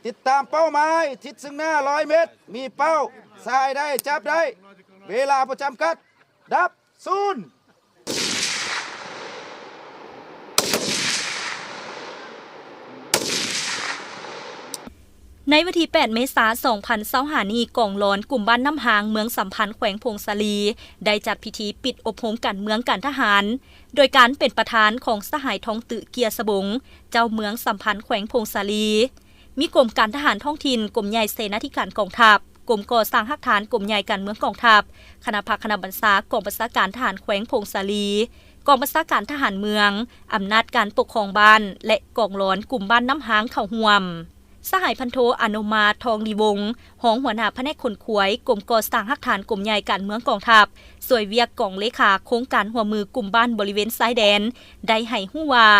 ຕິດຕາມເປົ້າໝາຍ ທິດເຊິ່ງໜ້າຮ້ອຍເມັດ ມີເປົ້າ ສາຍໃດຈັບໄດ້ ເວລາບໍ່ຈຳກັດ ດັບສູນ. ໃນວັນທີແປດ ເມສາ ສອງພັນຊາວຫ້ານີ້, ກອງຫຼອນກຸ່ມບ້ານນ້ຳຮາງ ເມືອງສຳພັນ ແຂວງຜົ້ງສາລີ ໄດ້ຈັດພິທີປິດອົບຮົມການເມືອງການທະຫານ ໂດຍການເປັນປະທານຂອງສະຫາຍ ທອງຕື້ ເກຍສະບົງ ເຈົ້າເມືອງສຳພັນ ແຂວງຜົ້ງສາລີ. ມີກົມການທະຫານທ້ອງຖິ່ນ, ກົມໃຫຍ່ເສນາທິການກອງທັບ, ກົມກໍ່ສ້າງຮາກຖານ, ກົມໃຫຍ່ການເມືອງກອງທັບ, ຄະນະພັກຄະນະບັນຊາ, ກອງບັນຊາການທະຫານແຂວງຜົ້ງສາລີ, ກອງບັນຊາການທະຫານເມືອງ, ອຳນາດການປົກຄອງບ້ານ ແລະ ກອງຫຼອນກຸ່ມບ້ານນ້ຳຮາງເຂົ້າຮ່ວມ. ສະຫາຍພັນໂທ ອະນຸມາ ທອງດີວົງ ຮອງຫົວໜ້າພະແນກຂົນຂວາຍ ກົມກໍ່ສ້າງຮາກຖານ ກົມໃຫຍ່ການເມືອງກອງທັບ ຊ່ວຍວຽກກອງເລຂາໂຄງການຮ່ວມມືກຸ່ມບ້ານບໍລິເວນຊາຍແດນ ໄດ້ໃຫ້ຮູ້ວ່າ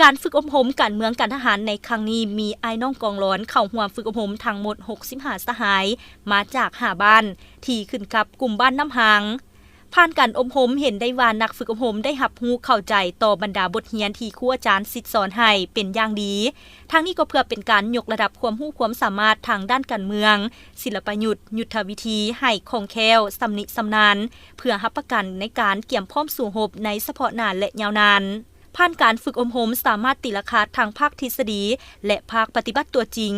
ການຝຶກອົບຮົມການເມືອງການທະຫານໃນຄັ້ງນີ້ ມີອ້າຍນ້ອງກອງຫຼອນເຂົ້າຮ່ວມຝຶກອົບຮົມທັງໝົດຫົກສິບຫ້າສະຫາຍ ມາຈາກຫ້າບ້ານທີ່ຂຶ້ນກັບກຸ່ມບ້ານນ້ຳຮາງ. ຜ່ານການອົບຮົມເຫັນໄດ້ວ່າ ນັກຝຶກອົບຮົມໄດ້ຮັບຮູ້ເຂົ້າໃຈຕໍ່ບັນດາບົດຮຽນທີ່ຄູອາຈານສິດສອນໃຫ້ເປັນຢ່າງດີ. ທັງນີ້ກໍເພື່ອເປັນການຍົກລະດັບຄວາມຮູ້ຄວາມສາມາດທາງດ້ານການເມືອງ, ສິລະປະຍຸດ, ຍຸດທະວິທີໃຫ້ຄ່ອງແຄ້ວ, ຊຳນິຊຳນານ ເພື່ອຮັບປະກັນໃນການກຽມພ້ອມສູ້ຮົບໃນສະເພາະໜ້າ ແລະ ຍາວນານ. ຜ່ານການຝຶກອົບຮົມສາມາດຕີລາຄາທັງພາກທິດສະດີ ແລະ ພາກປະຕິບັດຕົວຈິງ,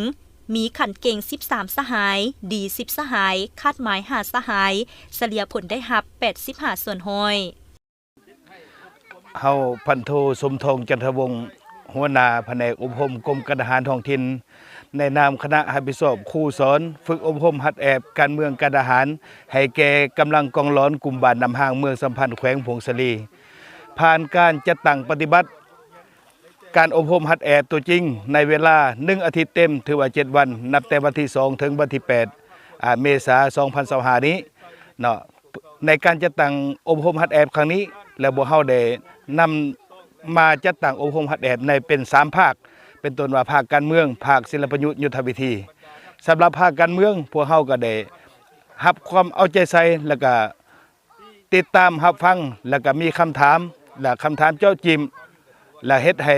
ມີຂັ້ນເກັ່ງສິບສາມສະຫາຍ, ດີສິບສະຫາຍ, ຄາດໝາຍຫ້າສະຫາຍ, ສະເລ່ຍຜົນໄດ້ຮັບແປດສິບຫ້າສ່ວນຮ້ອຍ. ເຮົາພັນໂທ ສົມທອງ ຈັນທະວົງ ຫົວໜ້າພະແນກອົບຮົມກົມການທະຫານທ້ອງຖິ່ນ ໃນນາມຄະນະຮັບຜິດຊອບຄູສອນຝຶກອົບຮົມຫັດແອບການເມືອງການທະຫານ ໃຫ້ແກ່ກຳລັງກອງຫຼອນກຸ່ມບ້ານນ້ຳຮາງ ເມືອງສຳພັນ ແຂວງຜົ້ງສາລີ ຜ່ານການຈັດຕັ້ງປະຕິບັດການອົບຮົມຫັດແອບຕົວຈິງ ໃນເວລາໜຶ່ງອາທິດເຕັມ ຖືວ່າເຈັດວັນ ນັບແຕ່ວັນທີສອງ ເຖິງວັນທີແປດ ອາ ເມສາ ສອງພັນຊາວຫ້ານີ້ເນາະ. ໃນການຈັດຕັ້ງອົບຮົມຫັດແອບຄັ້ງນີ້ ແລະ ພວກເຮົາໄດ້ນຳມາຈັດຕັ້ງອົບຮົມຫັດແອບໃນເປັນສາມພາກ ເປັນຕົ້ນວ່າພາກການເມືອງ, ພາກສິລະປະຍຸດ, ຍຸດທະວິທີ. ສຳລັບພາກການເມືອງ ພວກເຮົາກໍໄດ້ຮັບຄວາມເອົາໃຈໃສ່ ແລະ ກະຕິດຕາມຮັບຟັງ ແລະ ກະມີຄຳຖາມ ແລະ ຄຳຖາມເຈາະຈິ້ມ ແລະ ເຮັດໃຫ້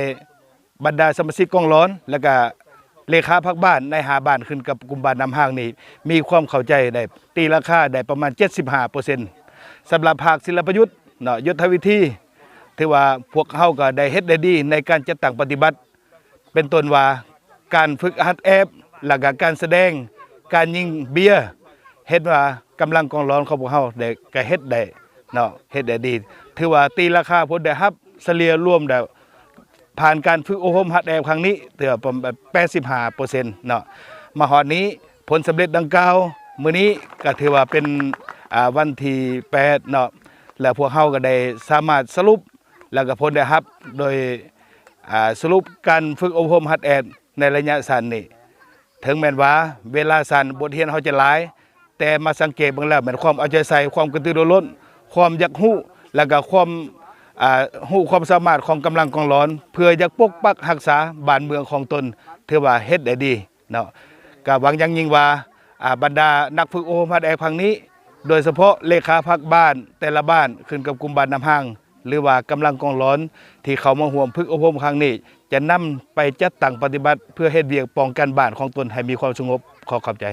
ບັນດາສະມາຊິກກອງຫຼອນ ແລະກະເລຂາພັກບ້ານໃນຫ້າບ້ານຂຶ້ນກັບກຸ່ມບ້ານນ້ຳຮາງນີ້ ມີຄວາມເຂົ້າໃຈໄດ້ ຕີລາຄາໄດ້ປະມານເຈັດສິບຫ້າເປີເຊັນ. ສຳລັບພາກສິລະປະຍຸດເນາະ ຍຸດທະວິທີ ຖືວ່າພວກເຮົາກໍໄດ້ເຮັດໄດ້ດີໃນການຈັດຕັ້ງປະຕິບັດ ເປັນຕົ້ນວ່າການຝຶກຫັດແອບ ແລະກະການສະແດງ ການຍິງເບຍ ເຫັນວ່າກຳລັງກອງຫຼອນຂອງພວກເຮົາໄດ້ ກະເຮັດໄດ້ເນາະ ເຮັດໄດ້ດີ ຖືວ່າຕີລາຄາຜົນໄດ້ຮັບສະເລ່ຍລວມແລ້ວ ຜ່ານການຝຶກອົບຮົມຫັດແອບຄັ້ງນີ້ ຖືວ່າປະມານແປດສິບຫ້າເປີເຊັນເນາະ. ມາຮອດນີ້ ຜົນສຳເລັດດັ່ງກ່າວ ມື້ນີ້ກໍຖືວ່າເປັນ ອາ ວັນທີແປດເນາະ ແລະ ພວກເຮົາກໍໄດ້ສາມາດສະຫຼຸບ ແລະ ກໍຜົນໄດ້ຮັບ ໂດຍ ອາ ສະຫຼຸບການຝຶກອົບຮົມຫັດແອບໃນໄລຍະສັ້ນນີ້ ເຖິງແມ່ນວ່າເວລາສັ້ນ ບົດຮຽນເຮົາຈະຫຼາຍ ແຕ່ມາສັງເກດເບິ່ງແລ້ວ ແມ່ນຄວາມເອົາໃຈໃສ່, ຄວາມກະຕືລືລົ້ນ, ຄວາມຢາກຮູ້ ແລະກະຄວາມ ອາ ຮູ້ຄວາມສາມາດຂອງກຳລັງກອງຫຼອນ ເພື່ອຢາກປົກປັກຮັກສາບ້ານເມືອງຂອງຕົນ ຖືວ່າເຮັດໄດ້ດີເນາະ. ກະຫວັງຢ່າງຍິ່ງວ່າ ອາ ບັນດານັກຝຶກອົບຮົມຫັດແອບຄັ້ງນີ້ ໂດຍສະເພາະເລຂາພັກບ້ານແຕ່ລະບ້ານ ຂຶ້ນກັບກຸ່ມບ້ານນ້ຳຮາງ ຫຼືວ່າກຳລັງກອງຫຼອນທີ່ເຂົ້າມາຮ່ວມຝຶກອົບຮົມຄັ້ງນີ້ ຈະນຳໄປຈັດຕັ້ງປະຕິບັດ ເພື່ອເຮັດວຽກປ້ອງກັນບ້ານຂອງຕົນໃຫ້ມີຄວາມສະຫງົບ. ຂໍຂອບໃຈ.